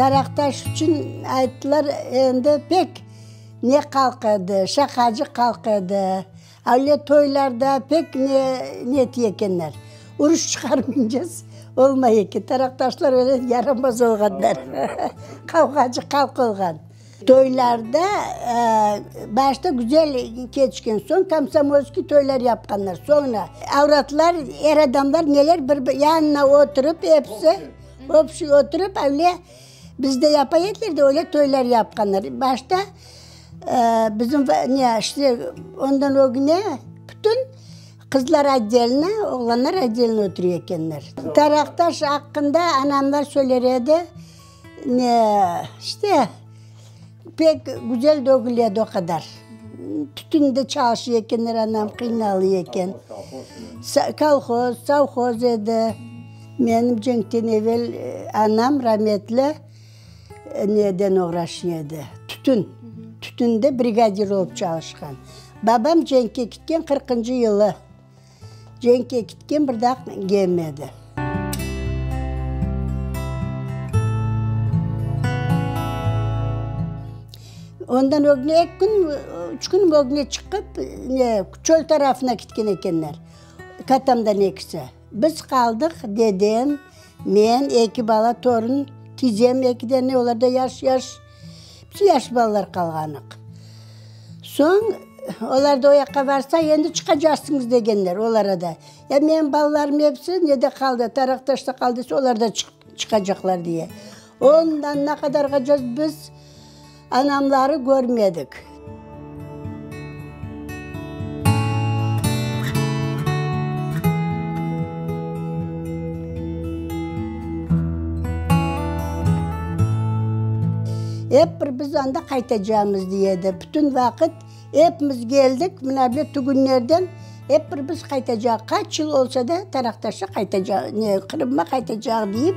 Taraqtaş içün ayttılar, endi pek ne halq edi, şaqacı halq edi. Öyle toylarda pek ne neti ekenler. Uruş çıqarmaycaz olmay eken. Taraqtaşlar öyle yaramaz olğanlar. Qavğacı halq olğan. Toylarda başta güzel keçken, soñ komsomolskiy toylar yapqanlar. Soñra avratlar, er adamlar neler bir yanına oturıp episi, общий oturıp öyle bizde yapa ediler de, öyle toylar yapqanlar. Başta bizim ne işte ondan ögüne bütün qızlar otdelno, oğlanlar otdelno otura ekenler. Taraqtaş aqqında anamlar söyler edi. Ne, işte, pek güzel degil edi o qadar. Tütünde çalışa ekenler, anam qıynalı eken. Kolhoz, sovhoz edi. Menim cenkten evel anam rametli neden oğraşa edi, tütün. Tütünde brigadir olıp çalışqan. Babam cenkke ketken qırqıncı yılı. Cenkke ketken, bir daa kelmedi. Ondan ögüne eki kün, üç kün ögüne çıqıp, ne, çöl tarafına ketken ekenler, katamdan ekisi. Biz qaldıq, dedem, men, eki bala, torun, tizem eki dane, olar da yaş-yaş, biz yaş balalar qalğanıq. Soñ, olar da o yaqqa varsa, endi çıqacaqsıñız degenler olara da. Ya menim balalarım episi nede qaldı, Taraqtaşta qaldı dese, olar da çıqacaqlar diye. Ondan ne qadarğaca biz anamları körmedik. Ep bir biz anda qaytacamız, dey edi. Bütün vaqıt epimiz keldik, mına bile tügünlerden ep bir biz qaytacaq, qaç yıl olsa da Taraqtaşqa qaytacaq, ne, Qırımğa qaytacaq, deyip.